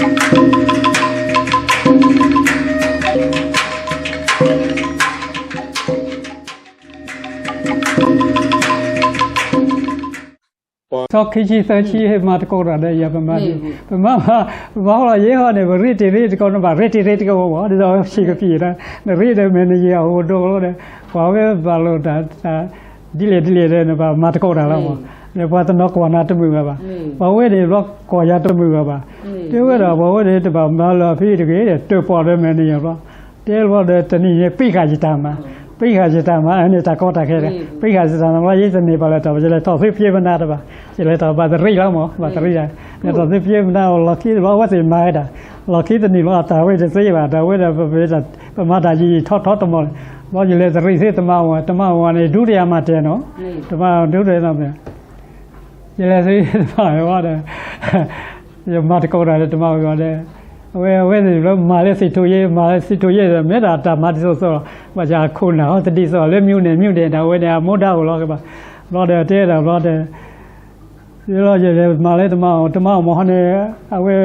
သီခံဆံသၢဆံ ဟဲမၤသကိးတၢ်ဒီးယၤ ပမၤဒ် ပမၤ ပမၤဟီၣ်လီၤယဲဟီၣ်န့ၣ် ပရ့တံၤရ့တကိး နဘၣ်ရ့တံၤရ့တကိးဝဲဘၣ် ဒ်သိးဆံးကပံာ် နရ့ဒီးမဲာ်နယံာ်အအိၣ်ဒိၣ်လီၤဒီး ပှၤဝဲဘၣ်လိာ်တၢ် ဒ်လဲၣ်ဒ်လဲၣ်ဒီး နဘၣ်မၤသကိးတၢ်လီၤမး ဒီးပှၤတနီၤကွၢ်နၤတမုာ်ဘၣ်ဘၣ် ပှၤဝဲန့ၣ်ဘျီကွၢ်ယၤတမုာ်ဘၣ်ဘၣ် တဲဝဲဒၣ် ပှၤဝဲန့ၣ် တဘၣ်မၤလၢအဖံတဂ့ၤ တၢၣ်ပီၣ်ဒီးမဲာ်နယံာ်ဘျီ တဲဘျီဒီး တနံၤန့ၣ် ပံးဃာ်ယတၢ်မၤ ပံးဃာ်ယတၢ်မၤ အန့ၣ်တၢ်ကီတၢ်ခဲဒီး ပံးဃာ်ယတၢ်မၤဘျီ ယတန့ၢ်ဘၣ်လၢၤတၢ်ဘၣ် ယလဲၤထီၣ်သုဖျ့ပနါတဘၣ် ယလဲၤထီၣ်ဘၣ်တရံးလီၤမး ဘၣ်တရံးဒၣ် လဲၤထီၣ်သုဖျ့ပနါအီၤ လီၢ်ခံတဘျီ အဝဲသ့ၣ်မၤဝဲဒၣ် လီၢ်ခံတနံၤလီၤ အတၢ်ဝဲတသ့ဘၣ် တၢ်ဝဲဒၣ် ပမၤတၢ်ယံာ်ယံာ် ထီထီတမီၢ်န့ၣ် ဘျီယလဲၤတရံးသုတမါဝၤ တမါဝၤန့ၣ် ဒုတိယမၤတဲာ်နီၤ တမါဒုတိယမၤတဲာ် ယလဲၤသုတမါဝၤဒီး ယမၤသကိးတၢ်လၢတမါဝၤဒီး အဝဲ အဝဲသ့ၣ်ဘျီ မၤလၢသ့ၣ်ထူၣ်ယဲ မၤလၢသ့ၣ်ထူၣ်ယဲဒီး မ့ၢ်ဒၣ်တၢ်မၤဒ်သိးသိးလီၤ ဘၣ်ဆၣ်အခိၣ်နၢ်ဟီတဒ်သိး လၢမၠိၣ်န့ၣ် မၠိၣ်န့ၣ် တၢ်ဝဲန့ၣ် အမူဒါအိၣ်လီၤကဘၣ် ဘျီဒီးတဲဒၣ်ဘျီဒီး ယလီၤယလဲၤမၤလၢတမါဝၤ တမါဝၤမ့ၢ်ဟီန့ၣ် အဝဲ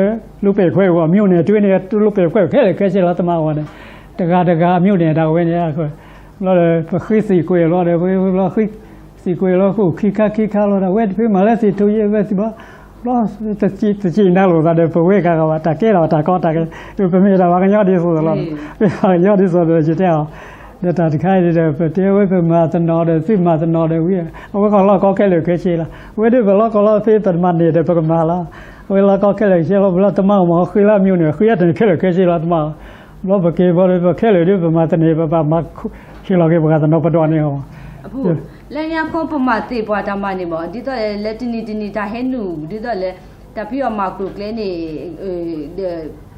လူၤပဲာ်ခွဲးအဂီၢ် မၠိၣ်န့ၣ် တုၤန့ၣ် လူၤပဲာ်ခွဲးခဲလၢာ်ခဲဆ့လီၤ တမါဝၤန့ၣ် တဂၤတဂၤအမၠိၣ်န့ၣ် တၢ်ဝဲန့ၣ် ဘျီဒီး ပဃ့သံကွံာ်လီၤဒီး ပဃ့သံကွံာ်လီၤ အိၣ်ခံခါခံခါလီၤဒီး အဝဲတဖုမၤလၢသ့ၣ်ထူၣ်ယဲ အဝဲသ့ၣ်ဘျီ ဘျီ တစံးနၤလိာ်သးဒီး ပဝဲကၤဂၤဘၣ် တၢ်ကဲထီၣ်တၢ်ကီတၢ်ခဲ ပမ့ၢ်တၢ်ပှၤကညီဒ်သိးသိးလီၤ ပမ့ၢ်ပှၤကညီဒ်သိးဒီး ယတဲအီၤ ဒီးတၢ်တခါအံၤဒီး ပတဲဝဲပမၤတနီၤဒီး သုမၤတနီၤဒီးဝံၤ အဝဲကီၢ်လီၢ်ကီခဲလၢာ်ခဲဆ့လီၤ အဝဲဒၣ်ပလီၢ်ကီၢ်လီၢ်ဖဲပတမၤန့ၣ်ဒီး ပကမၤလီၤ အဝဲလီၢ်ကီၢ်ခဲလၢာ်ခဲဆ့လီၤ ဘျီတမါဝၤမ့ၢ်ဃ့လၢအမၠိၣ်န့ၣ် ဃ့အတန့ၣ်ခဲလၢာ်ခဲဆ့လီၤ တမါဝၤ ဘျီပက့ၤဘျီဒီး ပခဲလၢာ်ဒ်ပမၤတန့ၢ် ပဘၣ်မၤဟ့ၣ်လီၤက့ၤပှၤတနီၤပဒိးန့ၢ်အီၤ လၢညါခီပမၤသ့ၣ်ပှၤတၢ်မၤန့ၣ်မ့ၢ် ဒ်သိးလၢတနံၤတနံၤတၢ်ဟဲနုာ် ဒ်သိးလၢ တၢ်ဖံးအီၣ်မၤကျိၤကျဲန့ၣ် ဒီး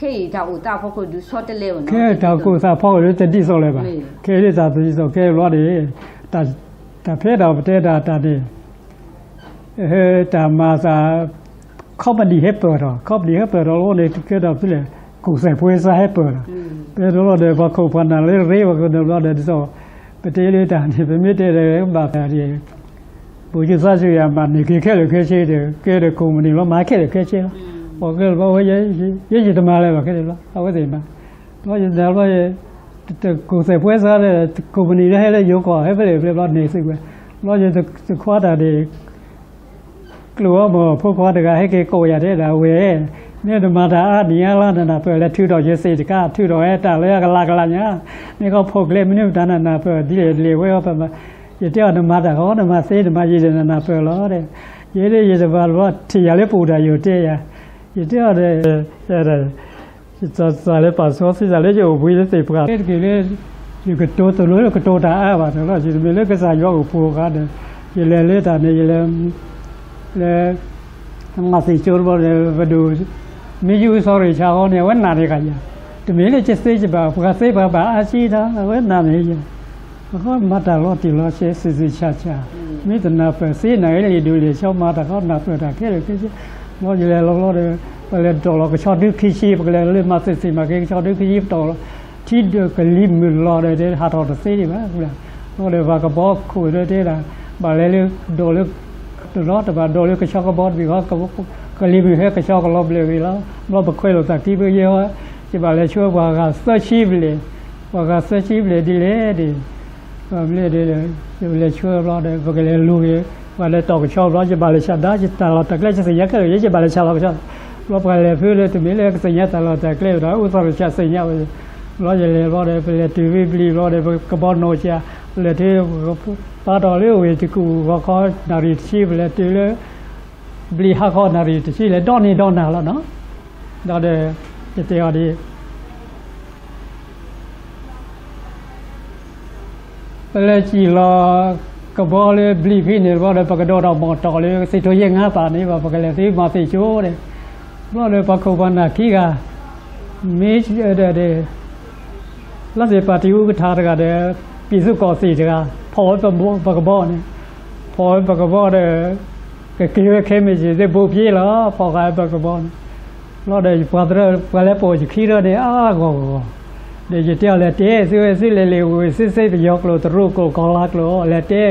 ခဲအံၤတၢ်အိၣ်သးဖီခိၣ်ဒုးဆီတလဲဝဲနီၤ ခဲတၢ်အိၣ်သးဖီခိၣ်ဒုးတဒ်သိးလၢၤဘၣ် ခဲအံၤဒ်တၢ်တဒ်သိးခဲဘျီန့ၣ် တၢ်ဖဲဒၣ်ပတဲတၢ်တၢ်န့ၣ် တၢ်မၤသး ခီပနံၣ်ဟဲပၢၢ်ထီၣ် ခီပနံၣ်ဟဲပၢၢ်ထီၣ်လီၤန့ၣ် ကဲထီၣ်ဖဲလဲၣ် ကူၣ်စဲၣ်ပှဲၤစါဟဲပၢၢ်ထီၣ် တဲဒိလီၤဒီး ပှၤခိၣ်ပှၤနၢ်လၢရ့ဝဲကဒီးဘျီဒီး ဒ်သိး ပတဲလၢတၢ်န့ၣ် ပမ့ၢ်တဲဒီး ဘၣ်သးဒ် ဘိၣ်ကၠူသးစူၤယၤမၤန့ၢ်က့ၤခဲလၢာ်ခဲဆ့ဒီး ကဲဒီးကိးမုၢ်နံၤလီၤ မၤခဲလၢာ်ခဲဆ့လီၤ ပှၤကဲလီၤဘျီဝဲ ယဲယတမၤလၢၤဘၣ်ခဲလၢာ်ဘျီ အဝဲသ့ၣ်မၤ ဘျီယတဘျီ ကူၣ်စဲၣ်ပှဲၤစါဒီး ကိးမုၢ်နံၤလၢဟဲလၢယိၤကီၢ် ဟဲဖဲလဲၣ်ဖဲလဲၣ်ဘျီန့ၣ်သုဝဲ ဘျီယတခွါတၢ်န့ၣ် ကျိၣ်အီၤမ့ၢ်ဖိခွါတဂၤ ဟဲက့ၤကိးယၤတဲဒၣ်ဝဲ မ့ၢ်နမၤတၢ်အါနံၤအါလါ နနၢ်ပၢၢ်လဲၤထုးထီၣ်ယသ့ၣ်တကး ထုးထီၣ်ဝဲတၢ်လၢအကလးကလးညါ မ့ၢ်ခီဖီၣ်ကျဲ မနုၤပတၣ်နနၢ်ပၢၢ် ဒ်လဲၣ်ဒ်လဲၣ်ဝဲအီၤ ယတဲအီၤ နမၤတၢ်ဃီ နမၤသ့နမၤယံာ်ဒီးနနၢ်ပၢၢ်လီၤ ယဲဒၣ်ယတဘၣ်ဘျီ ထံၣ်ယၤလၢပအိၣ်တၢ်ယိာ်တဲယၤ ယတဲအီၤဒီး ယသးလၢပာ်စီဆှံသးလၢယအိၣ်ဘှံးလၢသ့ၣ်ပှၢ် တက့ၢ်လၢ ယကတိၤတလိၣ်လၢကတိၤတၢ်အါဘၣ်တလီၢ် ယတမ့ၢ်လၢကစၢ်ယွၤအိၣ်ဖှိၣ်အခါဒီး ယလဲၤလၢတၢ်န့ၣ် ယလဲၤ လၢ မၤသ့ၣ်ကၠိတဘျီဒီး ပဒိၣ် မ့ၢ်ယုၢ်စီၤရ့ၣ်ဆၣ်ဃီန့ၣ် အဝဲနာ်န့ၢ်ကယၤ တမ့ၢ်လၢယသ့ယဘၣ် ပှၤသ့ပှၤဘၣ်အါဆံးတၢ် အဝဲနာ်န့ၢ်ယၤ အဃိမၤတၢ်လီၤတံၢ်လီၤဆဲး စံးစံးဆၢဆၢ မ့ၢ်တနၢ်ပၢၢ်သ့နာ်က့ လံာ်ဒိၣ်လံာ်ဆီ မၤတၢ်ဃီနၢ်ပၢၢ်တၢ်ခဲလၢာ်ခဲဆ့ ဘျီယလဲၤလီၤဘျီဒီး ပလဲၤဒိးလီၤကဆီဒုခံဆံ ပကလဲၤလၢမၤသ့ၣ်သ့ၣ်မၤက့ၤ ကဆီဒုခံဆံပတီၢ်လီၤ ထံဒီးကလံၤမုၢ်လီၤဒီး ဟးထီၣ်တသ့ဒံးဘၣ် ဘျီဒီးပှၤကဘီခိၣ်ဒီးတဲဒၣ် ဘၣ်လဲၤလၢ ဒိးလၢ တလီၤတဘၣ်ဒိးလၢကဆီကဘီတဘ့ၣ်ဃီ ကလံၤမုၢ်ဟဲကဆီကလီၤဘျဲၣ်ဂ့ၤလီၤ ဘျီပခွဲးလိာ်သးခံဖုယဲဟီ ယဘၣ်လဲၤဆှၢပှၤဂၤသၢဆံဘျဲၣ် ပှၤဂၤသၢဆံဘျဲၣ်ဒ်လဲၣ်ဒ် ဘျီဒ်လဲၣ် ယလဲၤဆှၢဘျီဒီး ပကလဲၤလူၤက့ၤ ပှၤလဲၤတီၢ်ကဆီဘျီ ယဘၣ်လဲၤဆှၢဒါ ယတၢ်လီၢ်တၢ်ကျဲ ယသ့ၣ်ညါခဲလၢာ် ယဘၣ်လဲၤဆှၢလီၤကဆီ ဘျီပှၤလဲၤဖုလၢတမ့ၢ်လၢကသ့ၣ်ညါတၢ်လီၢ်တၢ်ကျဲဒီး အိၣ်သီတၢ်ဆၢသ့ၣ်ညါဝဲ ဘျီယလဲၤဘျီဒီး ပလဲၤတုၤဝံၤဘျီဒီး ပကဘီနီၢ်ကၠး ပလဲၤတုၤ ပာ်တီၢ်လၢအဝ့ၢ်တကူၣ်ဂီၤခီ နၣ်ရံၣ်တဆံ ပလဲၤတုၤလၢ ဘျံးဟါခီနၣ်ရံၣ်တဆံ လဲၤဒီနံၤဒီနၤလီၤနီၤ ဒီး ယတဲအီၤဒ် ပလဲၤစံၣ်လီၤကဘီလၢဘျံးဖဲန့ၣ်ဘျီဒီး ပကဒိးထီၣ်မီၢ်တီၢ်လၢ သ့ၣ်ထူၣ်ယဲၢ်ငါပာ်န့ၣ်ဘၣ် ပကလဲၤသ့မၤသ့ၣ်ကၠိဒီး ဘျီဒီးပှၤခိၣ်ပှၤနၢ်ခံဂၤ မ့ၢ်ဒီး လၢသ့ၣ်ပၣ်တံၣ်အူကထါတဂၤဒီး ပံၣ်သူၣ်ကီၢ်သ့ၣ်တဂၤ ဖီၣ်ဝဲပကဘီန့ၣ် ဖီၣ်ဝဲပကဘီဒီး ကက့ၤဝဲခဲမ့ၢ်စ့ၢ် သ့ၣ်ဘိးပျ့လီၤ ဖီၣ်ဃာ်ဝဲပကဘီန့ၣ် ဘျီဒီး ပှၤသရၣ် ပှၤလဲၤပိာ်ယခံဒီးန့ၣ် အါဂီၢ်ဂီၢ် ဒီးယတဲအီၤလဲၤတဲ သုဝဲ သုလဲၤလံာ်ဝ့ၢ် သုသ့ပယီၤကျိာ် တရူးကျိာ် ကီၤလါကျိာ် လဲၤတဲ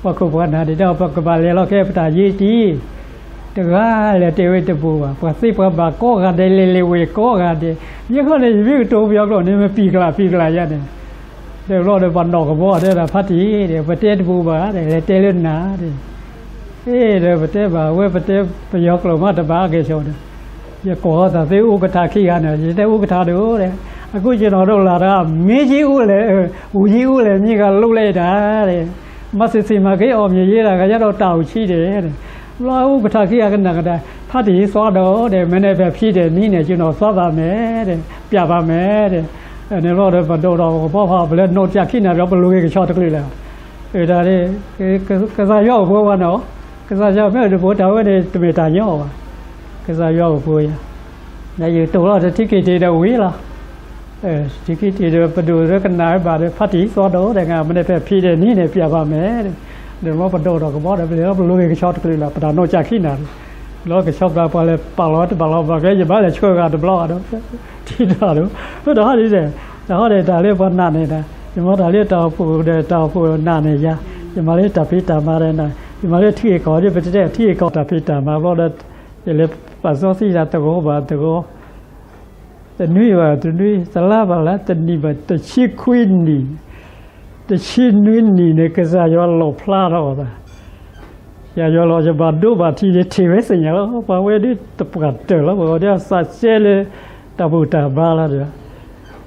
ပှၤခိၣ်ပှၤနၢ်ဒ်ဒီး ပကဘၣ်လဲၤလီၤခဲ ပတၢ်ယ့တံၢ် တဂၤလဲၤတဲဝဲတဘူးဘၣ်, ပှၤသ့ပှၤဘၣ်ကိးဂၤဒဲး လဲၤလဲၤဝဲကိးဂၤဒဲး, ယဲခီန့ၣ် ယမ့ၢ်ကတိၤပယီၤကျိာ်န့ၣ် မ့ၢ်ပံာ်ကျးပံာ်ကျးယါန့ၣ်, ဒီးဘျီဒီးပှၤနီၢ်ကဘီတဲဒၣ် ဖါတံၢ်ဒီး ပတဲတဘူးဘၣ်ဒီး လဲၤတဲလၢနၤဒီး, အ့ဒီးပတဲဘၣ်ဝဲ ပတဲပယီၤကျိာ်မးတဘၣ်က့ၤဆိဒီး, ယကိးသးသ့ၣ် ဥက္ကဋ္ဌ ခံဂၤန့ၣ် ယတဲဥက္ကဋ္ဌ ဒီး, အဃိယနီၢ်ဒိၣ်လၢ်တဂၤ မ့ၢ်ယအူလဲၣ်, ဝူယအူလဲၣ် မ့ၢ်ဂၤလိၣ်လဲၣ်ဒၣ်, မၤသ့ၣ်သ့ၣ်မၤက့ၤ အီၣ်မ့ၢ်ယဲဒၣ် ကယဲၢ်ဒီးတၢ်အိၣ်ဆံးဒီး, ဘျီဥက္ကဋ္ဌ ခံဂၤကနၣ်ကဒါ, ဖါတံၢ်သွါဒီးဒီး မ့ၢ်န့ၣ်ပဖံးဒီးနံၤန့ၣ် ယနီၢ်သွါဘၣ်မဲာ်ဒီး ပျးဘၣ်မဲာ်ဒီး, န့ၣ်ဘျီဒီး ပဒိၣ်ဒီးကဘီဖး ပလဲၤနီၢ်ကၠးခံနၤဒီး ပလိၤဂ့ၤကဆီတကလုာ်လၢၤ, တၢ် ကစၢ်ယွၤအိၣ်ဖိဝဲန့ၣ်, ကစၢ်ယွၤမ့ၢ်အိၣ်တပူၤ တၢ်ဝဲန့ၣ် တမ့ၢ်တၢ်ညီဘၣ်, ကစၢ်ယွၤအိၣ်ဖိယၤ, ယတိၢ်လီၤတထံက့ၤတ့ၢ်ဒီးဝံၤလီၤ, ထံက့ၤတ့ၢ်ဒီး ပဒိၣ်ဒီးကနၣ်ဝဲဘၣ်ဒီး ဖါတံၢ်သွါဒီးဒီး မ့ၢ်န့ၣ်ပဖံးဒီးနံၤန့ၣ် ပျးဘၣ်မဲာ်ဒီး, ဒီးဘျီပဒိၣ်ဒီးကဘီဒီး ပလဲၤလီၤပလိၤဂ့ၤကဆီတကလုာ်လၢၤ ပတၢ်နီၢ်ကၠးခံနၤဒီး, လီၤကဆီပျး ပှၤလဲၤပာ်လီၤတဘၣ်လီၤဘၣ်ကဲ ယဘၣ်လဲၤဆှၢဂၤတဘျီဒီး ထံတၢ်ဒီး, တဟီဒ်န့ၣ်, တဟီဒ်န့ၣ် တၢ်လၢပှၤနာ်န့ၣ်, ယမ့ၢ်တၢ်လၢတၢ်အိၣ်ဖှိၣ်ဒီး တၢ်အိၣ်ဖှိၣ်နာ်န့ၣ်ယါ, ယမၤလၢတၢ်ဖံးတၢ်မၤဒီး, ယမၤလၢထံဂ့ၢ်ကီၢ်ဒီး ပတဲထံဂ့ၢ်ကီၢ်တၢ်ဖံးတၢ်မၤဘျီဒီး, ယလဲၤပာ်စီဆှံယၤတဂီၤဘၣ်တဂီၤ, တနွံဘၣ်တနွံ, တလါဘၣ်လါ, တနံၣ်ဘၣ်, တဆံခွံနံၣ်, တဆံနွံနံၣ်န့ၣ် ကစၢ်ယွၤလီၣ်ဖျါထီၣ်အသး, ကစၢ်ယွၤလီၤ ယဘၣ်ဒိဘၣ်ထံးန့ၣ် ထံၣ်ဝဲသ့ၣ်ညါလီၤ, ပှၤဝဲဒၣ်တပှၢ်တၢၢ်လီၤ, ပှၤဝဲဒၣ်သးစဲလၢ တၢ်ဘူၣ်တၢ်ဘါလီၤဒီး,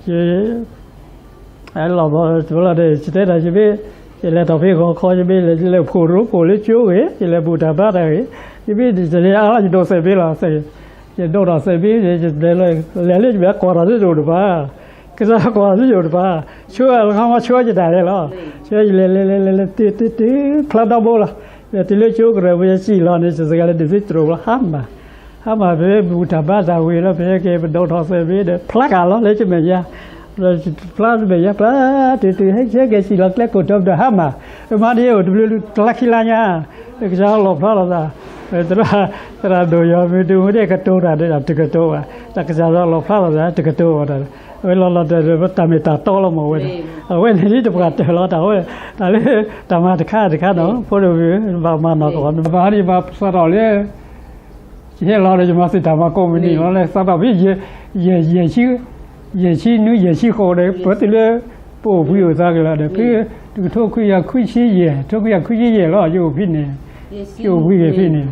ယ လီၤဘျီတဘျီဒီး ယတဲတၢ် ယမ့ၢ်, ယလဲၤထီၣ်ဖဲဂီၤခီ ယမ့ၢ်လဲၤဖှိၣ်ရိဖှိၣ်လၢကၠိဂ့ၤ, ယလဲၤဘူၣ်တၢ်ဘါတၢ်ဂ့ၤ, ယမ့ၢ်ယလဲၤအါလီၤ ယဒိးစဲးဘ့လီၤ, ယဒိးထီၣ်စဲးဘ့, ယလဲၤလၢယဘၣ် ကွၢ်တၢ်လၢယအိၣ်တပၤ, ကစၢ်ကွၢ်တၢ်လၢယအိၣ်တပၤ, ဆှၢအလီၤခီမီ ဆှၢယတၢ်လဲၣ်လီၤ, ဆှၢယလဲၤလဲၤလဲၤလဲၤလဲၤ တုၤတုၤတုၤ ဖျါဒီဘိလီၤ, လဲၤတုၤလၢကၠိကရၢၢ် ပယစံၣ်လီၤန့ၣ် ယစဂၤလဲၤဒုးသ့တြိာ်ဘျီ ဟါမၢ် ဟါမၢ် ပမ့ၢ်ဘူၣ်တၢ်ဘါတၢ်ဝံၤလီၤ ပဟဲက့ၤပဒိးထီၣ်စဲးဘ့ဒီး ဖျါက့ၤလီၤလၢယမဲာ်ညါ, ဒီးဖျါမဲာ်ညါ ဖျါတုၤတုၤ ဟဲက့ၤဆံၣ်လီၤကျဲကိာ် ဒီးဟါမၢ်, မၤဒ်အိၣ်တဘျုးတလါခံလါညါ, ကစၢ်လီၣ်ဖျါလီၤသး, သရၣ်ဒိၣ်ယီၤ မ့ၢ်တမ့ၢ်ဒ်ကတိၤတၢ်ဒီး တကတိၤဘၣ်, တၢ်ကစၢ်လီၣ်ဖျါလီၤသး တကတိၤဘၣ်တၢ်, အဝဲလီၤလီၤတၢ်ဒီး တၢ်မ့ၢ်တၢ်တီလီၤမ့ၢ်ဝဲဒီး, အဝဲန့ၣ်ဒ်တပှၢ်တၢၢ်လီၤတၢ်ဝဲ, တၢ်လၢ တၢ်မၤတခါတခါနီၤ ဖိဒိၣ်မုၣ် ဘၣ်မၤနီၢ်ကီၢ် ဘၣ်မၤစးထီၣ်လၢ ယဟဲလီၤဒီး ယမၤသ့ၣ်တၢ်မၤကိးမုၢ်နံၤလီၤလၢ စးထီၣ်ဖဲ ယဲၢ်ဆံ, ယဲၢ်ဆံနွံ ယဲၢ်ဆံဃိးဒီး ပတုၤလၢ ပအိၣ်ဘှံးအိၣ်သါက့ၤလီၤဒီး ဖဲ တကထိခွံကယၤခွံဆံယဲၢ် တကထိခွံကယၤခွံဆံယဲၢ်လီၤ ယအိၣ်ဖဲန့ၣ်, ယအိၣ်ဘှံးက့ၤဖဲန့ၣ်,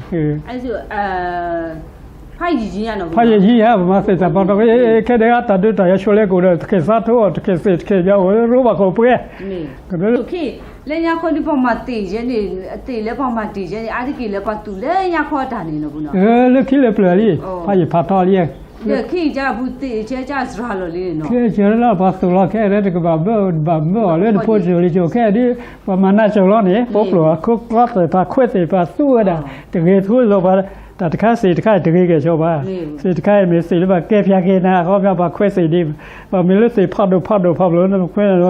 ဖးယံာ်ယံာ်ဧါ ပမၤသ့ၣ်တၢ်ပာ်တီၢ်ဖဲ ခဲဒၣ်တၢ်ဒုးတၢ်ယၤဆိလၢကအိၣ်ဒီး တခဲစးထီၣ် တခဲစ့း တခဲယၤအိၣ် ရိဘၣ်ခိၣ်ပှဲၤ လၢညါခီဒ်ပှၤမၤသ့ၣ်ယဲန့ၣ် အသ့ၣ်လၢပှၤမၤတ့ၢ်ယဲန့ၣ် အါတက့ၢ်လၢပှၤသူၣ်လၢညါခီ တၢ်န့ၣ်နီၤ လၢခံလၢပျၢၤလံ ဖးယံာ်ဖးထီလံ, ခဲအံၤကစၢ်ပူၤသ့ၣ်ကဲကစၢ်စှၤလီၤလံနီၤ, ခဲအံၤလၢပှၤသူၣ်လီၤခဲအံၤလၢတကဘၣ်ဘၢ ဘၣ်မၢအီၤလၢနဖိတၢၢ်လံ ကၠိခဲအံၤဒ် ပှၤမၤနးစၢၤလီၤန့ၣ် ပိာ်ကျိာ်အခိၣ်ကျီသ့ၣ် ပှၤခွဲးသ့ၣ် ပှၤသူဝဲဒၣ် တဂ့ၤဖိလီၤပှၤ တၢ်တခါစ့ၢ်တခါအံၤ တဂ့ၤကဲဆိဘၣ်, စ့ၢ်တခါအံၤမ့ၢ်စ့ၢ်လၢပှၤကဲဖျါက့ၤနၤ အခီပညီ ပှၤခွဲးသ့ၣ်ဒ် ပှၤမ့ၢ်လၢသ့ၣ်ဖးဒိၣ်ဖးဒိၣ်ဖးဘျီ နခွဲး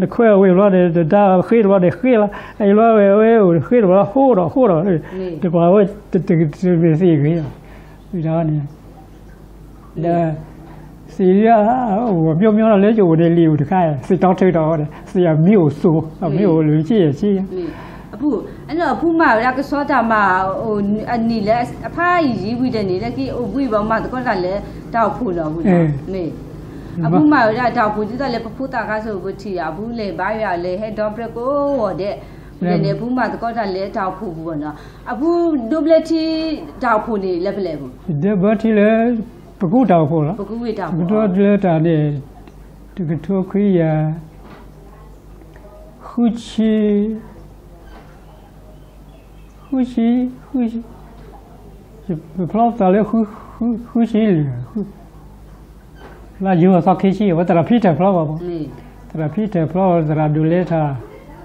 နခွဲးအဝ့ၢ်ဘျီန့ၣ် တဒါဃ့တဘျီန့ၣ်ဃ့လီၤ, အံၤဘျီဝဲအဝဲအိၣ်ဃ့တဘျီ ဟိဒီးဟိဒီး, တပှၤဝဲတမ့ၢ်သ့ၣ်ဂ့ၤလီၤ, ဝံၤဒီးန့ၣ် ဒီး သ့ၣ်ဧါ အိၣ်မျိုးမျိုးလီၤ လၢယအိၣ်န့ၣ် လံာ်အိၣ်တခါ သ့ၣ်တီထုးဒီး သ့ၣ်အမံၤအိၣ်စိၤ အမံၤအိၣ်လၢဆံယဲၢ်ဆံ, အပူၤ အဖုမၤဝဲဒၣ်ကဆီတၢ်မၤ အနံၣ်လၢအဖးယံာ်ယံာ်ဝံၤဒီးန့ၣ် လၢခံအိၣ်ဘှံးဘၣ်မၤသကိးတၢ်လၢတၢ်အိၣ်ဖှိၣ်လီၤအပူၤ, အဖုမၤဝဲဒၣ်တၢ်အိၣ်ဖှိၣ်ဒ်သိးလၢပဖိသၣ်ခါဆၢ ပထံၣ်အဖုလဲၤဘါယွၤလဲၤဟဲဒီပြဲကိးဂီၤဒဲး, လဲၤန့ၣ် အဖုမၤသကိးတၢ်လၢတၢ်အိၣ်ဖှိၣ်ပူၤဘၣ်နီၤ, အဖုဒိးဘျၢထံတၢ်အိၣ်ဖှိၣ်န့ၣ်လၢပလဲၣ်ပူၤ, ဒိးဘျၢထံလၢ ပကူတၢ်အိၣ်ဖှိၣ်လီၤ, ပကူတၢ်အိၣ်ဖှိၣ်လၢတၢ်န့ၣ် တကထိခွံကယၤ ဃုဆံ ဃုဆံ ဃုဆံ, ပဖျီသးလၢ ဃုဆံလၢာ်, လါယူၤအသီခံဆံ အဝဲသရၣ်ဖံထၢၣ်ဖျီဘၣ်မး, သရၣ်ဖံထၢၣ်ဖျီ သရၣ်ဒိၣ်လဲထၢၣ်,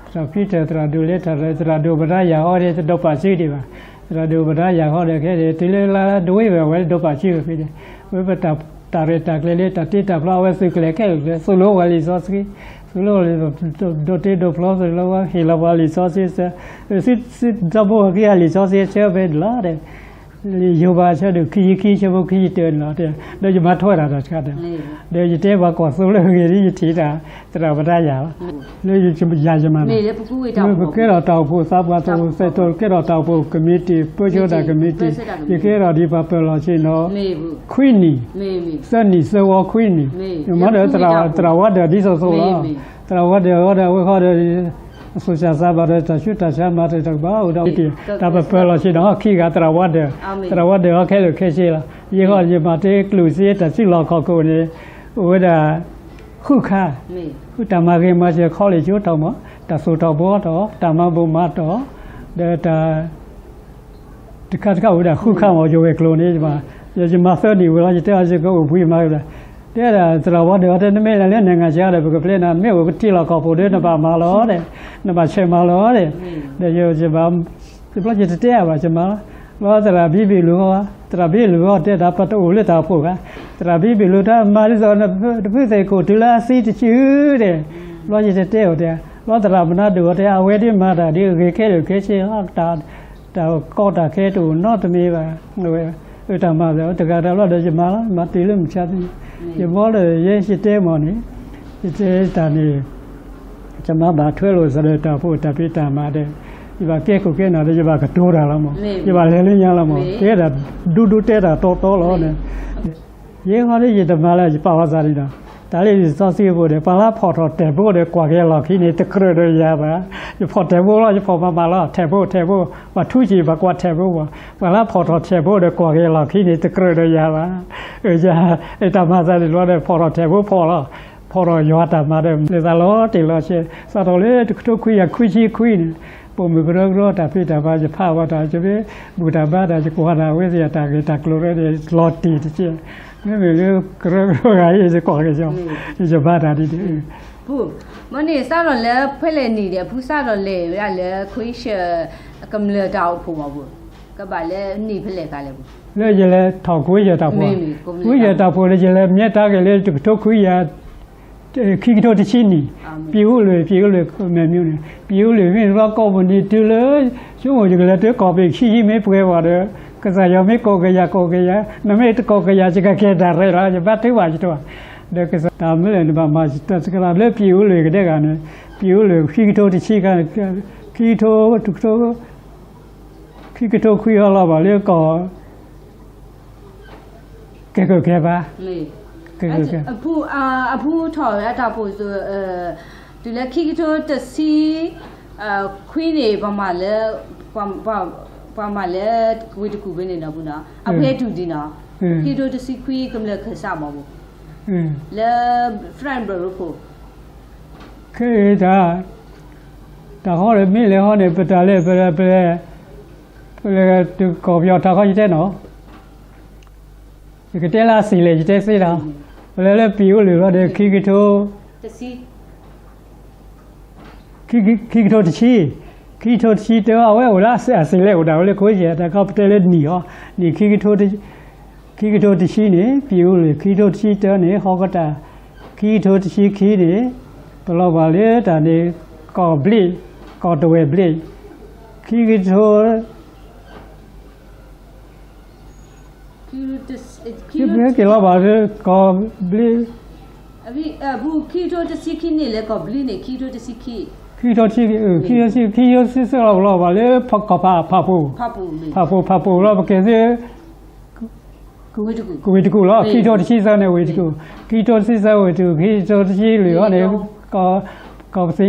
သရၣ်ဖံထၢၣ် သရၣ်ဒိၣ်လဲထၢၣ် သရၣ်ဒိၣ်ပဒါယၤဃီဒီး တဒိးပာ်စုဒံးဘၣ်, သရၣ်ဒိၣ်ပဒါယၤဃီဒီး ခဲအံၤ တုၤလၢလါဒဝ့ၢ်ဝဲ အဝဲတဒိးပာ်စုဖဲန့ၣ်, ဝဲပတၢ်ရဲၣ်တၢ်ကျဲၤလၢတၢ်တ့တၢ်ဖျီ အဝဲသုးကျဲၤခဲလၢာ် သိၣ်လိဝဲလံာ်စီဆှံ သိၣ်လိ ဒိးတ့ဒိးဖျီသိၣ်လိဝဲ ဟ့ၣ်လီၤပှၤလံာ်စီဆှံဆၢ, သုတၢ်ဘိဟဲက့ၤလံာ်စီဆှံဆၢဖဲန့ၣ်လီၤဒီး, ယိၤဘး အဆၢဒိၣ်ခံဆံခံ အဆၢဖိခံဆံတၢန့ၣ်လီၤ. ဒီးယမၤထွဲတၢ်တခါဒီး, ဒီးယတဲပှၤကွၢ်သိလၢအဂ့ၢ်ဒီး ယထံၣ်တၢ်သရၣ်ပတၢ်ယၤလီၤ. လၢယမၤယၤယမၤန့ၣ်, ပကဲထီၣ်တၢ်အိၣ်ဖှိၣ်သးပှၢ်သရၣ် ကဲထီၣ်တၢ်အိၣ်ဖှိၣ်ကမံးတံာ် ပၢဆှၢတၢ်ကမံးတံာ်, ယကဲထီၣ်ဒ်ပှၤပၢၤလီၢ်ဆ့ၣ်နီၤ ခွံနံၣ်, သၢနံၣ်သၢဝီခွံနံၣ်, မ့ၢ်ဒီးသရၣ်ဝါဒၢးဒ်သိးသိးလီၤ. သရၣ်ဝါဒၢးအဃိဒီး အဝဲဃီဒီး အသူၣ်စၢ်သးဘၣ်ဒီး တၢ်ဆူးတၢ်ဆါမၤတၢ်တကဘၣ်အိၣ်ဒီး တၢ်ပၢၤလီၢ်ဆ့ၣ်နီၤ ခံဂၤသရၣ်ဝါဒၢး, သရၣ်ဝါဒၢးအီၤခဲလၢာ်ခဲဆ့လီၤ. ယဲဃီယမၤတ့ၢ်ကျိၣ်စ့တၢ်စုလီၢ်ခီၣ်ခိၣ်န့ၣ် အိၣ်ဝဲဒၣ် ဃုခါ, တၢ်မၤဂ့ၤမၤစၢၤ college ကၠိတီၢ်မး, တၢ်သိၣ်တီၢ်ဘှီတီၢ်, တၢ်မၤဘိၣ်မၤတီၢ်, ဒီးတၢ် တခါတခါအိၣ်ဝဲဒၣ်ဃုခါမး ယဝဲၤကျိၤန့ၣ်, ယမၤသၢနံၣ်ဝံၤလီၤ ယတဲအီၤ ယကအိၣ်ဘှံးမၤဝဲဒၣ်, တဲဒၣ် သရၣ်ဝါဒၢးအီၤ တဲ နမ့ၢ်လဲၤလၢ နိုင်ငံခြား ဒီး ပကပျဲနၤ, မ့ၢ်အိၣ်ကထံလီၢ်ကီၢ်ပူၤဒီး နဘၣ်မၤလီၤဒီး, နဘၣ်ဆဲးမၤလီၤဒီး, ဒီးယဘၣ် တဘျီယတတဲအါဘၣ် ယမၤလီၤ, လီၤသရၣ်ဘံဘ့ၣ်လူၤဃီ, သရၣ်ဘံဘ့ၣ်လူၤဃီတဲ တၢ်ပတအိၣ်လၢတၢ်အိၣ်ဖှိၣ်ဘၣ်, သရၣ်ဘံဘ့ၣ်လူၤ တၢ်မၤဒ်သိး တဖုသ့ၣ်ကိၣ်တုၤလၢအသံတစုဒီး, ဘျီယတတဲအီၤတဲ, လီၤသရၣ်မနၤဒိၣ်အီၤတဲ အဝဲဒၣ်မၤတၢ်ဒ်အဂ့ၤခဲလၢာ်ခဲဆ့လီၤ, တၢ်ကီတၢ်ခဲတအိၣ်နီတမံၤဘၣ်, အဝဲ တၢ်မၤသးတဂၤတၢ်လီၤဒီး ယမၤလီၤ ယမၤတုၤလၢမုၢ်ဆါတနံၤ, ယဘီလၢယဲယတဲမးန့ၣ်, ယတဲတၢ်န့ၣ် ယမၤဘၣ်ထွဲလိာ်သးဒီးတၢ်အိၣ်ဖှိၣ်တၢ်ဖံးတၢ်မၤဒီး, ယဘၣ်ကဲခိၣ်ကဲနၢ်ဒီး ယဘၣ်ကတိၤတၢ်လီၤမး, ယဘၣ်လဲၤလၢညါလီၤမး, တဲဒၣ်ဒူဒူတဲတၢ်တီတီလီၤန့ၣ်, ယဲဃီဒီးယတမၤလၢ ယပာ်ဝဲသးဒ်ဒီး, တၢ်လၢယစီဆှံဖိဒီး ပှၤလၢဖီၣ်ထီၣ်တဲာ်ဘိဒီး ကွၢ်က့ၤလီၢ်ခံန့ၣ် တကြၢးဒီးယၤဘၣ်, ယဖီၣ်တဲာ်ဘိလီၤ ယဖီၣ်မၤမၤလီၤ ထဲးဘိ ထဲးဘိ, ပှၤထူစံး ပှၤကွၢ်ထဲးဘိဘၣ်, ပှၤလၢဖီၣ်ထီၣ်ထဲးဘိဒီး ကွၢ်က့ၤလီၢ်ခံန့ၣ် တကြၢးဒီးယၤဘၣ်, တၢ်မၤသးန့ၣ်လီၤဒီး ဖီၣ်ထီၣ်ထဲးဘိဖီၣ်လီၤ, ဖီၣ်ထီၣ်ယွၤတၢ်မၤဒီး လၢသးလီၤတံၢ်လီၤဆဲး စးထီၣ်လၢတကထိခွံကယၤခွံဆံခွံန့ၣ်, ပိာ်မုၣ်ကရၢကရိတၢ်ဖံးတၢ်မၤ ယဖးဝဲတၢ် ယမ့ၢ်ဘူၣ်တၢ်ဘါတၢ် ယကွၢ်တၢ်ဝဲသ့ၣ်တၢ်ဂ့ၢ်တၢ်ကျိၤရဲန့ၣ် လီၤတံၢ်တက့ၢ်, မ့မ့ၢ်လၢကရၢကရိဂၤအံၤ ယကွၢ်က့ၤ ယဘါတၢ်ဒ်န့ၣ် မ့ၢ်န့ၣ် စးထီၣ်လၢဖဲလဲၣ်နံၣ်ဒီး အဖုစးထီၣ်လဲၤဝဲဒၣ်လၢ ခွံဆၢ ကမျၢၢ်တၢ်အိၣ်ဖှိၣ်မးပူၤ, ကဘၣ်လၢနံၣ်ဖဲလဲၣ်ဃီလဲၣ်ပူၤ, လၢယလဲၤထီၣ်ခွံဆၢတၢ်အိၣ်ဖှိၣ်, ခွံဆၢတၢ်အိၣ်ဖှိၣ်လၢယလဲၤမ့ၢ်တၢ်ဂ့ၢ်လၢ တကထိခွံကယၤ ခံကထိတဆံနံၣ်, ပြည်ဦးလွင် ပြည်ဦးလွင် မဲာ်မၠိန့ၣ် ပြည်ဦးလွင် မ့ၢ်တဘျီ ကိးမုၢ်နံၤတုၤလၢ ဆိကမိၣ်ယကလဲၤတုၤကီၢ်ပယီၤ ခံဆံမ့ၢ်ပှဲၤဘၣ်ဒီး ကစၢ်ယွၤမ့ၢ်ကိးကယၤ ကိးကယၤ, နမ့ၢ်တကိးကယၤ ယကကဲဒၣ်ရဲၣ်လီၤ ယဘါထုကဖၣ်ယတၢ်, ဒီးကစၢ်တၢ်မ့ၢ်လဲၣ် နဘၣ်မၤတၢ်သကလးလၢ ပြည်ဦးလွင် ကဒဲဂၤန့ၣ်, ပြည်ဦးလွင် ခံကထိတဆံခါ, ခံကထိ တကထိ ခံကထိခွံဟီလီၤဘၣ်လၢကီၢ် ကဲကဲဘၣ်, ကဲကဲ အဖုထီၣ်အတၢ်အိၣ်ဖှိၣ် တုၤလၢခံကထိတဆံခွံန့ၣ် ပှၤမၤလၢ ပှၤမၤလၢဝ့ၢ်တကူၣ်ဖဲန့ၣ်နီၤ ပူၤနီၤ အဝဲတုၤဒံးနီၤ ခံကထိတဆံခွံ ကမျၢၢ်ခၢၣ်စးမးပူၤ လၢ French ဘၢၣ်ရိခိၣ် ခဲအံၤတၢ် တၢ်ဃီဒီးမ့ၢ်လဲၤဃီန့ၣ် ပတၢ်လဲၤ ပလဲၤ ပလဲၤတကီၢ်ပယီၤတၢ်ဃီယတဲနီၤ ယကတဲလၢအစံးလဲၣ် ယတဲသ့တၢ်, ပလဲၤလၢ ပြည်ဦးလွင် လီၤဒီး ခံကထိ ခံကထိတဆံ, ခံကထိတဆံတၢ အဝဲအိၣ်လၢအစံးလဲၣ် အိၣ်ဒၣ်ဝဲလၢ ခွံဆၢတၢ်ခီ ပတဲလၢနံၣ်ဟီ, နံၣ် ခံကထိတဆံန့ၣ် ပြည်ဦးလွင် ခံကထိတဆံတၢန့ၣ် ဟီကတၢ် ခံကထိတဆံခံန့ၣ် ပလီၤဘၣ်လၢတၢ်န့ၣ် ကီၢ်ဘျ့း ကီၢ်တဝဲၢ်ဘျ့း ခံကထိ က့ၤလီၤဘၣ်လၢကီၢ်ဘျ့း ခံကထိတဆံခံ ခံကထိတဆံခံ ခံကထိတဆံခံ ခံကထိတဆံခံ ခံကထိတဆံခံ လီၤဘၣ်လၢကီၢ်ဖး ဖးပူၤ ဖးပူၤ ဖးပူၤလီၤ ပကဲသု ဝ့ၢ်တကူၣ်လီၤ ခံကထိတဆံသၢန့ၣ် ဝ့ၢ်တကူၣ် ခံကထိတဆံသၢ ဝ့ၢ်တကူၣ် ခံကထိတဆံလွံၢ်ဟီန့ၣ် ကီၢ်ပသံ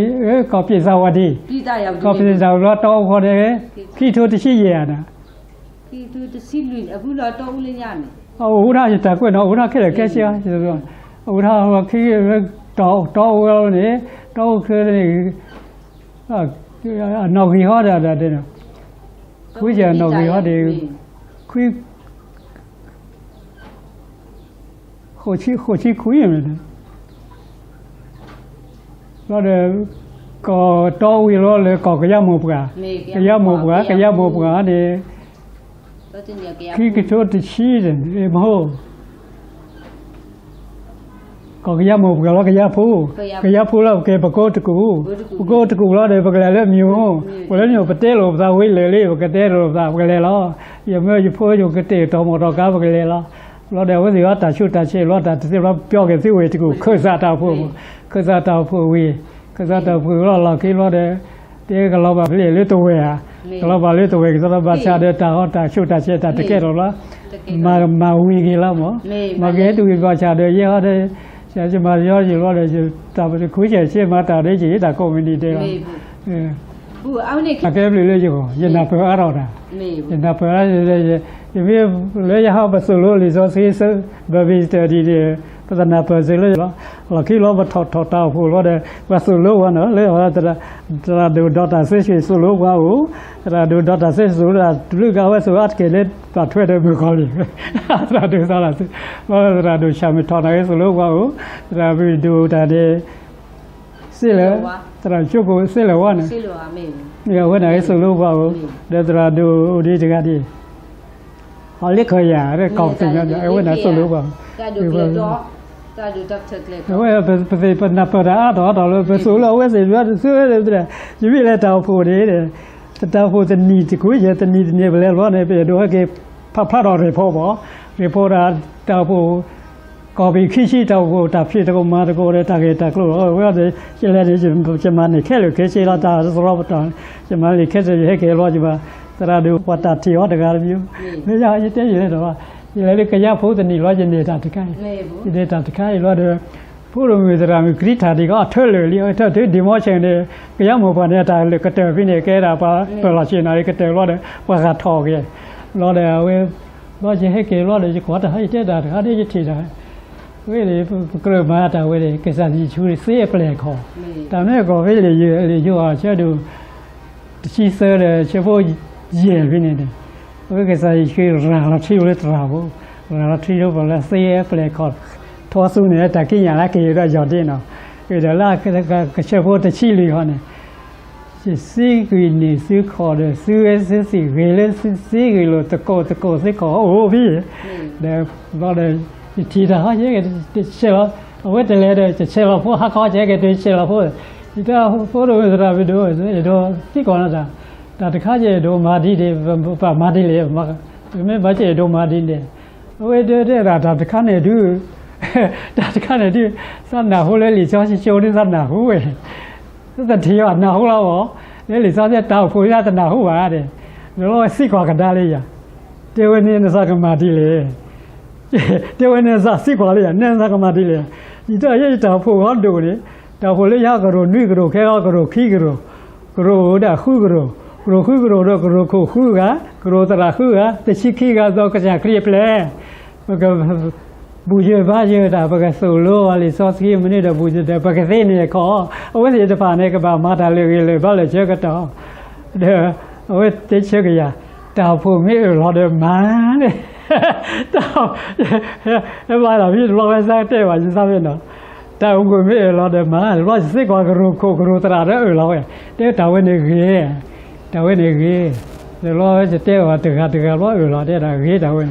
ကီၢ် ပြည်သာဝင် ကီၢ် ပြည်သာဝင် လီၤ တီအူဃီန့ၣ် ခံကထိတဆံယဲၢ်ဧါန့ၣ် အိၣ်ဝဲဒၣ်ယတၢ်ကွဲးနီၤ အိၣ်ဝဲဒၣ်ခဲလၢာ်ခဲဆ့ အိၣ်ဝဲဒၣ် တီအူန့ၣ် တီအူန့ၣ် အနီၣ်ဂံၢ်ဟီဒီး ခွံဆၢအနီၣ်ဂံၢ်ဟီဒီး ခွံ ဃိးဆံခွံန့ၣ် လီၤဒီး ကီၢ်တီအူလီၤလၢကီၢ်ကယၤမိၢ်ပှၢ် ကယၤမိၢ်ပှၢ် ကယၤမိၢ်ပှၢ်န့ၣ် ခံကထိတဆံန့ၣ် မဟိ က ကီၢ်ကယၤမိၢ်ပှၢ်လီၤ ကယၤဖိ, ကယၤဖိလီၤ ပကဲပကိးတကူၣ်, ပကိးတကူၣ်လီၤဒီး ပကလဲၤလၢမံၤ, ပလဲၤမံၤ ပတဲလိာ်ပသးဝံၤလၢာ်လံ ပကတဲလိာ်ပသး ပကလဲၤလီၤ. ယမၢယဖိယကတဲာ်ကတီၤမီၢ်တီၢ်ကါ ပကလဲၤလီၤ. လီၤဒီး အဝဲသ့ၣ်အီၤတၢ်ဆူးတၢ်ဆဲးလီၤ တၢ်တသ့ဘျီ ပျီက့ၤသုဝဲတကူၣ် ခၢၣ်စးတၢ်အိၣ်ဖှိၣ်, ခၢၣ်စးတၢ်အိၣ်ဖှိၣ်ဝံၤ, ခၢၣ်စးတၢ်အိၣ်ဖှိၣ်လီၤ လီၢ်ခံလီၤဒီး တဲကလီၤဘၣ်ဖဲလၢတဝဲၢ်ဧါ, ကလီၤဘၣ်လၢတဝဲၢ်က့ၤသီလီၤ ဘၣ်ဆၣ်ဒီးတၢ်ဟီတၢ်ဆူးတၢ်ဆဲးတၢ်တကဲထီၣ်လီၤ. မၤဝံၤက့ၤလီၤမး, မၤက့ၤတုၤဘၣ်ဆၣ်ဒီး ယဲဟီဒီး ယမၤယီယလီၤဒီး တၢ်ပတခူဆဲးဆဲးမၤတၢ်ဒီး ယတၢ်ကိးမုၢ်နံၤဒဲးလီၤ. အကဲဘျုးလၢယဂီၢ် ယနၢ်ပၢၢ်အါထီၣ်တၢ်, ယနၢ်ပၢၢ် ယမ့ၢ်လၢယဟီပသိၣ်လိလံာ်စီဆှံ Bible study န့ၣ် ပတနၢ်ပၢၢ်စ့လၢယလီၤ. လီၢ်ခံလီၤ ပထီၣ်ထီၣ်တၢ်အိၣ်ဖှိၣ်လီၤဒီး ပသိၣ်လိပှၤနီၤ လၢ သရၣ်ဒိၣ်ဒီးတၢ်စ့ဆံးသိၣ်လိပှၤအိၣ်, သရၣ်ဒိၣ်ဒီးတၢ်စ့ဆံးသိၣ်လိတၢ်တဘျုးကဝဲသိၣ်အါတက့ၢ်လၢပှၤထွဲဒီးမုၣ်ကီၤလံၢ်, သရၣ်ဒိၣ်သးလီၤသု, သရၣ်ဒိၣ်ဆၣ်မုၢ်ထီၣ်န့ၣ်ဂ့ၤသိၣ်လိပှၤအိၣ်, သရၣ်မုၣ်ဒိၣ်တၢ်န့ၣ် စ့လၢၤ, သရၣ်ဆိကမိၣ်စ့လၢၤဝဲန့ၣ်, အဝဲန့ၣ်ဂ့ၤသိၣ်လိပှၤအိၣ်, ဒီးသရၣ်ဒိၣ်အိၣ်ဒံးတဂၤဒံး ဟီၣ်လ့ခၢၣ်ယၤ ကီၢ်ပသ့ၣ်ညါ အဝဲန့ၣ်သိᣣ်လိပှၤ, အဝဲပသ့ၣ်ပနၢ်ပၢၢ်တၢ်အါထီၣ်အါထီၣ်လၢ ပသိၣ်လိအဝဲသ့ၣ် သုဝဲသ့ၣ် ယမ့ၢ်လဲၤတၢ်အိၣ်ဖှိၣ်န့ၣ် တၢ်အိၣ်ဖှိၣ်တနံၣ်တကူ ယဲၢ်တနံၣ်တနံၣ်ပလဲၤလီၤန့ၣ် ပအဲၣ်ဒိးဟဲက့ၤဖးဖျါထီၣ်ရ့ၣ်ဖီဘၣ်, ရ့ၣ်ဖီဒီးတၢ်အိၣ်ဖှိၣ် ကီၢ်ပံၤခံဆံ တၢ်အိၣ်ဖှိၣ်တၢ်ဖံးတၢ်မၤတကိးဒီး တၢ်ဂ့ၢ်တၢ်ကျိၤလီၤ. ဝဲဒၣ်ယလဲၤန့ၣ် ယမၤန့ၢ်ခဲလၢာ်ခဲဆ့လီၤ တၢ်သရီပတီၢ်, ယမၤန့ၢ်ခဲဆ့ ယဟဲက့ၤလီၤ ယဘၣ် သရၣ်ဒိၣ်ပှၤတၢ်ထံၣ်အီၤတဂၤတမံၤ, လၢယတဲယလဲၤဒီး ယလဲၤလၢကယၤဖိတနံၣ်လီၤ ယန့ၢ်တၢ်တခါအံၤ, ယန့ၢ်တၢ်တခါအံၤလီၤဒီး ဖိဒိၣ်မုၣ်သရၣ်မုၣ်ကရံထၢၣ်ဒံးကီး အထၢလၢာ်လံ အထၢၣ်တုၤဒံမီဆဲးန့ၣ် ကယၤမိၢ်ပှၢ်န့ၣ် အတၢ်လၢာ်ကတၢၢ်ဖဲန့ၣ် ကဲဒၣ်ပှၤပၢၢ်လီၤဆ့ၣ်နီၤ ကတၢၢ်လီၤဒီး ပှၤဂၤထီၣ်က့ၤ လီၤဒီးအဝဲ ဘျီယဟဲက့ၤလီၤဒီး ယကွၢ်တၢ်ဟီ ယတဲတၢ်တခါဒီး ယထံၣ်တၢ်, ဝဲန့ၣ် ပကြၢးမၤတၢ်ဝဲန့ၣ် ကစၢ်ယ့ၣ်ၡူးသ့အပျဲၢ်အခီၣ်, တၢ်မ့ၢ်ကီၢ်ဖဲလၢယိၤဟၣ်ဆၢဒိၣ် တဆံသၢဒီး ဆၢဖိယဲၢ်ဖဲန့ၣ်န့ၣ်, အဝဲကစၢ်ယ့ၣ်ၡူးရၤလီၤထံဝဲလၢသရၣ်ဖိ, ရၤလီၤထံလၢပှၤလၢသ့အပျဲၢ်အခီၣ်, ထီသူန့ၣ် တၢ်ကံးညာ်လၢက့ၤဒီးယီၢ်ဒ့နီၤ, ဒီးလၢကဆၢဖိတဆံလွံၢ်ခီန့ၣ် ယစ့ဂ့ၤန့ၢ်သုခီၣ်ဒီး သုဝဲသုသ့ၣ်ဂ့ၤလၢသုစ့ဂ့ၤလိာ် သကိးသကိးသုခီၣ်အိၣ်ဖဲ, ဒီးဘျီဒီး ယထံၣ်တၢ်ဟီ ယဲက့ၤတဆဲးလီၤ, အဝဲတလဲၤဒီး တဆဲးလီၤဖိ ဟါခီ ယဲက့ၤတဆဲးလီၤဖိ, ယတဲဖိဒိၣ်မုၣ်သရၣ်မုၣ်ဒိၣ် အဲၣ်ဒိးသံကွၢ်နၤတၢ်, တၢ်တခါယအဲၣ်ဒိးမၤဒ်န့ၣ် ပဘၣ်မၤဒ်လဲၣ်, မ့ၢ်ဘၣ်ယအဲၣ်ဒိးမၤဒ်န့ၣ်, အဝဲတဲတဲဒၣ် တၢ်တခါန့ၣ်ဒုး တၢ်တခါန့ၣ်ဒုး သးနၢ်ဟူလၢလံာ်စီဆှံကၠိန့ၣ် သးနၢ်ဟူဝဲ သထံၣ်အီၤနၢ်ဟူလီၤမး, လၢလံာ်စီဆှံတၢ်အိၣ်ဖှိၣ်လၢသးတနၢ်ဟူဘၣ်ဒီး, ဒီးလီၤဝဲသံကွၢ်ကဒါလၢယၤ, တဲဝဲန့ၣ်နသးကမၤဒ်လဲၣ်, တဲဝဲန့ၣ်နသးသံကွၢ်လၢယၤ နဲနသးကမၤဒ်လဲၣ်, ယတၢ်ယဲယတၢ်အိၣ်ဖှိၣ်ဂီၢ်ဒိၣ်န့ၣ်, တၢ်အိၣ်ဖှိၣ်လၢယဟီကရိၣ်နွံကရိၣ် ခဲဂီၤကရိၣ်ခံကရိၣ်, ကရိၣ်အိၣ်ဒၣ်ဃုကရိၣ်, ကရိၣ်ဃုကရိၣ်ဒီးကရိၣ်ခိၣ်ဃုဂၤ, ကရိၣ်သရၣ်ဃုဂၤ, တဆံခံဂၤ ဒီးကစၢ်ခရံာ်အပျဲၢ် ပက ဘူၣ်ယၢၤဘါယၢၤတၢ် ပကသိၣ်လိအီၤလံာ်စီဆှံမနုၤဒီး ဘူၣ်ယၢၤဒီး ပကသ့န့ၢ်အခီၣ်, အဝဲသ့ၣ်တဖၣ်န့ၣ် ကဘၣ်မၤတၢ်လၢအဂ့ၤလၢာ်ဘျီလၢာ်ဆၢကတီၢ်, ဒီးအဝဲတဲဆၢကယၤ, တၢ်အိၣ်ဖှိၣ်မ့ၢ်အၢၣ်လီၤဒီးမၤန့ၣ်, တၢ် ဟဲဘၣ်တၢ်ဖဲတဘျီဝဲသးကတဲဘၣ် ယသးဖဲနီၤ, တၢ်အိၣ်ဖှိၣ်မ့ၢ်အၢၣ်လီၤဒီးမၤ, တဘျီယသံကွၢ်ကရိၣ်ခိၣ်ကရိၣ်သရၣ်ဒီးအၢၣ်လီၤဝဲ, တဲတၢ်ဝဲန့ၣ်ဂ့ၤ တၢ်ဝဲန့ၣ်ဂ့ၤ, ဒီးလီၤယတဲအီၤတဂၤတဂၤဘျီအၢၣ်လီၤတဲဒၣ်ဂ့ၤတၢ်ဝဲန့ၣ်,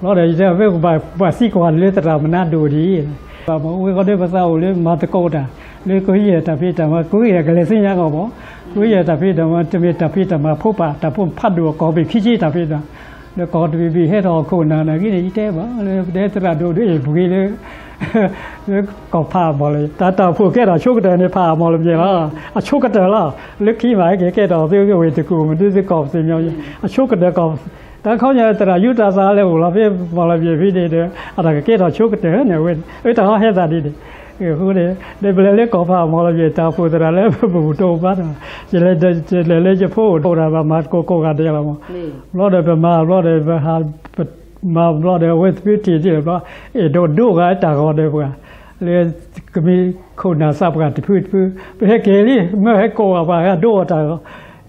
လီၤဒီးယတဲအီၤ ပဘၣ်သံကွၢ်လၢသရၣ်မနါဒိၣ်ဒံး, ပှၤမ့ၢ်အိၣ်ဝဲဃီဒီးပသးအိၣ်လၢမၤသကိးတၢ်, လၢကဟံးယဲၢ်တၢ်ဖံးတၢ်မၤ ကဟံးယဲၢ်ကလဲၤသ့ၣ်ညါကီးဘၣ်, ကဟံးယဲၢ်တၢ်ဖံးတၢ်မၤ တမ့ၢ်တၢ်ဖံးတၢ်မၤဖိပၢ် တၢ်ဖိဖးဒိၣ်အကီၢ်ပံၤခံဆံတၢ်ဖံးတၢ်, ဒီးကီၢ်တဘ့ၣ်ဘ့ၣ်ဟဲထီၣ်ဟီၣ်ခိၣ်နၢ်နၢ်ဂ့ၤန့ၣ် ယတဲဘၣ်လၢ ပတဲသရၣ်ဒိၣ်ဒုးအ့ၣ်ပှ့ၤလၢ လၢကီၢ်ဖးအမီၢ်လၢ တၢ်တၢ်အိၣ်ဖှိၣ်ကဲထီၣ်ဆိကတၢၢ်န့ၣ် ဖးအမီၢ်လၢပျဲၢ်လီၤ. အဆိကတၢၢ်လီၤ. လၢခံမး ဟဲက့ၤကဲထီၣ်သုဝ့ၢ်တကူၣ် မနုၤသုကီၢ်ပသ့ၣ်မီၤ အဆိကတၢၢ်ကီၢ် တၢ်ခီညါသရၣ်ယူတၢ်သးလၢအိၣ်လီၤဖဲမီၢ်လၢပျဲၢ်ဖဲန့ၣ်ဒီး အတၢ်ကကဲထီၣ်ဆိကတၢၢ်န့ၣ် အဝဲတၢ်ဟီဟဲသးဒ်န့ၣ် အဃိန့ၣ် ဒီးပလဲၤလၢကီၢ်ဖးအမီၢ်လၢပျဲၢ် တၢ်အိၣ်ဖှိၣ်သရၣ်လၢပဘူၣ်တိၢ်ဘါတၢ် ယလဲၤလၢယဖိအိၣ်တၢ်ဘၣ်မၤကိးကိးဂၤဒဲးလီၤမီၢ် ဘျီဒီးပမၤဘျီဒီးပဟး မၤဘျီဒီး အဝဲသ့ၣ်တထံၣ်တဘျီ အဲၣ်ဒိးဒိဂၤတၢ်ဂီၤဒီးပှၤ လၢကမ့ၢ်ခိၣ်နၢ်သးပှၢ်တဖုတဖု ပဟဲက့ၤလံ မ့ၢ်ဟဲကိးဂၤပှၤဟဲဒိအီၤတၢ်ဂီၤ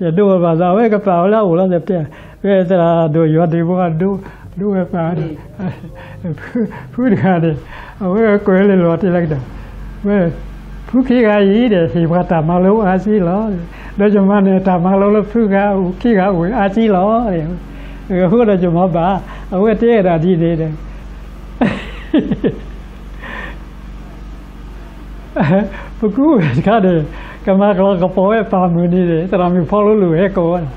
ယဒိဝဲဘၣ်သး အဝဲကပာ်ဝဲလၢအအိၣ်လီၤ ပတဲ ဝဲသရၣ်ဒိၣ်ယွၤဒုးဘိ ဒိဝဲပှၤ ဖုတဂၤန့ၣ် အဝဲကွဲးလၢလီၤတ့ၢ်လၢကတၢၢ် ဝဲ ဖုခံဂၤအံၤဒီး ဟ့ၣ်ပှၤတၢ်မၤလိအါစ့လီၤ. ဒီးယမၤန့ၢ်တၢ်မၤလိလၢဖုဂၤအိၣ်ခံဂၤအိၣ်အါစ့လီၤ. အဃိဒီးယမၤဘၣ် အဝဲတဲဒၣ်ဒ်န့ၣ်ဒီး ပကူဝဲတခါန့ၣ် ကမၤကလီၤကပီၤဝဲပၢ်မုၢ်နံၤန့ၣ် သရၣ်မုၣ်ဖီလိလူၤဟဲကိးဝဲဒၣ်,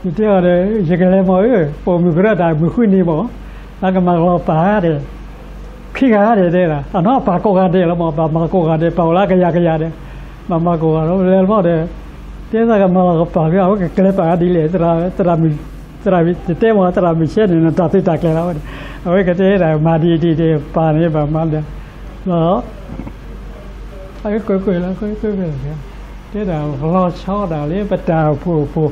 ယတဲအီၤဒီး ယကလဲၤမၢ်ဧၢ, ပိာ်မုၣ်ကရၢတၢ်မုၢ်ဃုနံၤမၢ်, သးကမၤကလီၤပၢ်ဒီး ခံဂၤဒဲးတဲဒၣ်, အနီၢ်ပၢ်ကိးဂၤဒဲးလီၤမၢ်, ပၢ်မၤကိးဂၤဒဲး, ပၢ်အိၣ်လၢကယၤကယၤဒီး ပၢ်မၤကိးဂၤဒီး လဲၤလီၤဒီး တဲသးကမၤလီၤကပၢ်လၢ အဝဲကကျဲၤပာ်ဒ်လဲၣ်, သရၣ်မုၣ်, သရၣ်မုၣ်တဲမၢ် သရၣ်မုၣ်ဆဲန့ၣ် နတၢ်သ့တၢ်ကျဲၤလီၤဝဲန့ၣ်, အဝဲကတဲဒၣ် မၤဒ်အံၤဒ်အံၤဒီး ပၢ်န့ၣ်ဘၣ်မၤဒီး လီၤ ကွဲကွဲလီၤ ကွဲကွဲလီၤ, တဲဒၣ် ပလီၤဆီဒၣ်လၢပတၢ်အိၣ်ဖှိၣ်အပူၤ,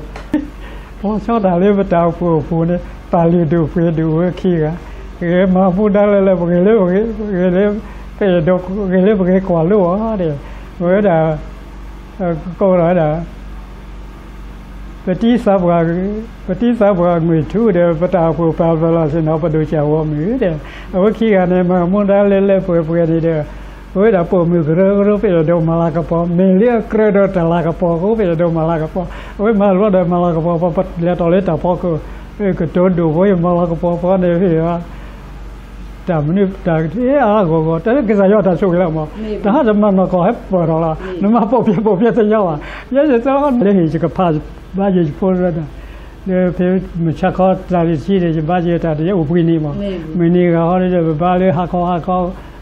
ပလီၤဆီဒၣ်လၢပတၢ်အိၣ်ဖှိၣ်အပူၤန့ၣ် ပၢ်လုၢ်ဒိၣ်ပှ့ၤဒိၣ်ဝဲခံဂၤ, ဂဲၤမၤမူဒါလၢလၢပဂဲၤလၢပဂဲၤ, ဂဲၤလၢပဂဲၤကွၢ်လိအီၤဒီး ဝဲဒၣ် ကိးဝဲဒၣ် ပတံသးပှၢ်, ပတံသးပှၢ်မုၢ်ထူဒီး ပတၢ်အိၣ်ဖှိၣ်ပာ်ပလီၢ်ဆ့ၣ်နီၤ ပဒိၣ်စၢ်ဝီၤမုၢ်ဒီး အဝဲခံဂၤန့ၣ် မၤမူဒါလၢလၢပှဲၤပှဲၤန့ၣ်ဒီး အဝဲဒၣ်ပိာ်မုၣ်ကရၢကရိ ပအဲၣ်ဒိးမၤလၤကပီၤ, မ့ၢ်လၢအကြၢးဒီးတၢ်လၤကပီၤအဃိ ပအဲၣ်ဒိးမၤလၤကပီၤ, အဝဲမၤလီၤဒီးမၤလၤကပီၤ ပလဲၤထီၣ်လၢတၢ်ဖီခိၣ် ကတိၤဒိၣ်ဖိ ယမၤလၤကပီၤဖီန့ၣ် တၢ်မနုၤတၢ်အါအါဂီၢ်ဂီၢ် တၢ်လၢကစၢ်ယွၤတၢ်ဆိၣ်ဂ့ၤလီၤမၢ်, တၢ်ဟးတမၤနီၢ်ကီၢ်ဟဲပၢၢ်ထီၣ်လီၤ, နမၤပိာ်ပှဲၤပိာ်ပှဲၤတညီဘၣ်, ယဲယသီလၢဟံၣ် ယကဖးဘါယဖိဒီး ဒီးဖဲမုၢ်ဆါခီတၢ်တဆံန့ၣ် ယဘါယတၢ်တယဲအိၣ်ပှဲၤန့ၣ်မၢ်, မုၢ်နံၤဂၤဟီဒီး ပဘါလၢဟါခီ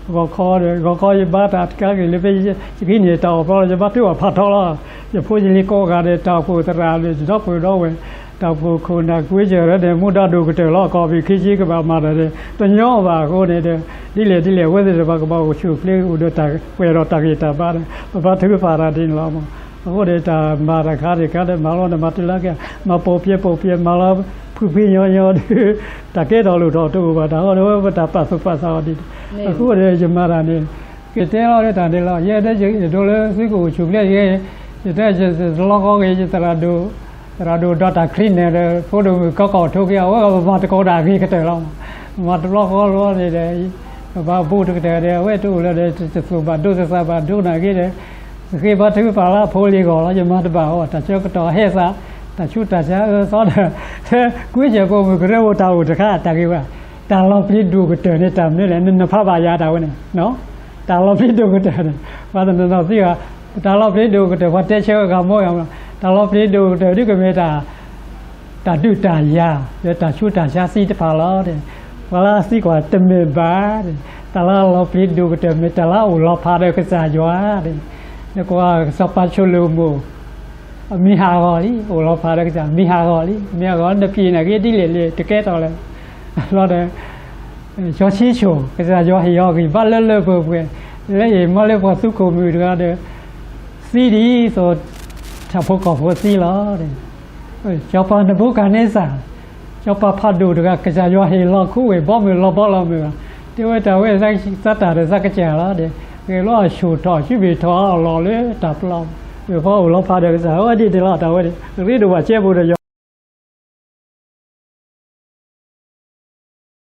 ဟါခီ ဂီၤခီဒီး ဂီၤခီယဘါတၢ်တခါ လၢဖဲယကဟံးန့ၢ်တၢ်အီၣ်ဖျီလီၤ ယဘါထုကဖးထီလီၤ, ယဖိယလံၤကိးဂၤဒီး တၢ်အိၣ်ဖှိၣ်သရၣ်ဒီး ယဒီပုၢ်ဒီဝဲၢ် တၢ်အိၣ်ဖှိၣ်ခိၣ်နၢ်ကွ့ကၢၢ်ဒီး မူဒါဒိၣ်ကတၢၢ်လီၤ, ကီၢ်ပယီၤခံဆံကဘၣ်မၤတၢ်ဒီး တညီဘၣ်အဃိန့ၣ်ဒီး ဒ်လဲၣ်ဒ်လဲၣ် အဝဲသ့ၣ်တဖၣ်ကဘၣ်အိၣ်ဆူၣ်အိၣ်ချ့ အိၣ်ဒီးတၢ်ပှဲၤဒီးတၢ်ဂံၢ်တၢ်ဘါဒီး ပဘါထုကဖးတၢ်ဒ်န့ၣ်လီၤမၢ်, အဃိန့ၣ် တၢ်မၤတၢ်ခါန့ၣ် ကါဒီးမၤလီၤဒီးမၤတုၤလၢက မၤပိာ်ပှဲၤပိာ်ပှဲၤ မၤလီၤဖုဖံညီညီဒီး တၢ်ကဲထီၣ်လိၣ်ထီၣ်တအိၣ်ဘၣ်, တၢ်ဃီဒီး ဝဲပတၢ်ပာ်သူၣ်ပာ်သးအီၤဒ်န့ၣ်, အဃိန့ၣ် ယမၤတၢ်န့ၣ် ကတဲလီၤလၢတၢ်န့ၣ်လီၤ, ယဲဒၣ်ယဒိးလၢသုကအိၣ်ဆူၣ်ချ့ယဲ, ယတဲယတလီၢ်ကီက့ၤ ယသရၣ်ဒိၣ်, သရၣ်ဒိၣ်ဒီးတၢ်ချံန့ၣ်ဒီး ဖိဒိၣ်မုၣ်ကီကီၣ်ထိက့ၤ အဝဲကမၤတကိးဒၣ်အဂ့ၤကတၢၢ်လီၤ, မၤတလီၢ်ကီလီၤန့ၣ်ဒီး ပဘၣ်ဘူးတကတၢၢ်ဒီး အဝဲတအိၣ်လၢၤဒီး တသူၣ်ဘၣ်ဒိသးဘၣ်ဒိနာ်က့ဒီး ယဃ့ဘါထုကဖၣ်လၢအဖိလံၤဂီၢ်လီၤ, ယမၤတဘၣ်အီၤ တၢ်ဆၢကတီၢ်ဟဲသး, တၢ်ဆူးတၢ်ဆါအၢသီဒီး ကွ့ကဲၢ်ပိာ်မုၣ်ကရၢဖိတၢ်အိၣ်တခါ တၢ်ဂ့ၤဘၣ်, တၢ်လီၤပျံၤဒိၣ်ကတၢၢ်န့ၣ် တၢ်မနုၤလဲၣ် နနဖးဘၣ်ယၤတၢ်ဝဲန့ၣ်, တၢ်လီၤပျံၤဒိၣ်ကတၢၢ်န့ၣ် ပှၤတနီၤနီၤသံဂၤ တၢ်လီၤပျံၤဒိၣ်ကတၢၢ် ပှၤတဲဆၢဂၤမီဂၤမီၤ, တၢ်လီၤပျံၤဒိၣ်ကတၢၢ်ဒ်ကမ့ၢ်တၢ် တၢ်ဒုးတၢ်ယၤ လၢတၢ်ဆူးတၢ်ဆါသံတဖၣ်လီၤ, ပှၤလၢသံကွၢ်တမ့ၢ်ဘၣ်, တၢ်လၢအလီၤပျံၤဒိၣ်ကတၢၢ်မ့ၢ်တၢ်လၢအအိၣ်လီၤဖးဒီးကစၢ်ယွၤ, နကွၢ်စီၤပၤၡလိၤမိၣ် အမံၤဟးဂီၤလံ အိၣ်လီၤဖးဒီးကစၢ် မံၤဟးဂီၤလံ မံၤဟးဂီၤ နပျံၤနာ်က့ဒ်လဲၣ်လဲၣ် တကဲထီၣ်လဲၣ်, လီၤဒီး စီၤၡံၣ်စိၣ် ကစၢ်ယွၤဟ့ၣ်အီၤဂံၢ်ဘါလၢလၢပှဲၤပှဲၤ, လၢအမ့ၢ်လၢပှၤသူခိၣ်မုၣ်တဂၤဒီး သံဒ်သိး ဆၣ်ဖိကီၢ်ဖိသံလီၤ. စီၤပၤနဘူၤခၣ်န့စၢ် စီၤပၤဖးဒိၣ်တဂၤ ကစၢ်ယွၤဟ့ၣ်လီၤခူဝဲၢ်ဘီမုၢ်လီၤဘီလီၤမုၢ်ဘၣ်, တဲဝဲတၢ်ဝဲ သးတၢ်ဒီးသးကစၢ်လီၤဒီး ဂဲၤလီၤအဆူၣ်ထီၣ် ဆူၣ်ဘ့ၣ်ထီၣ်အလီၢ်လၢတၢ်ပျီ, ဝဲၢ်ဖီအိၣ်လီၤဖးဒီးကစၢ် အဝဲဒ်န့ၣ်လီၤ တၢ်ဝဲန့ၣ် ရ့ဒိၣ်ဘၣ်ကဲပူၤဒီးယွၤ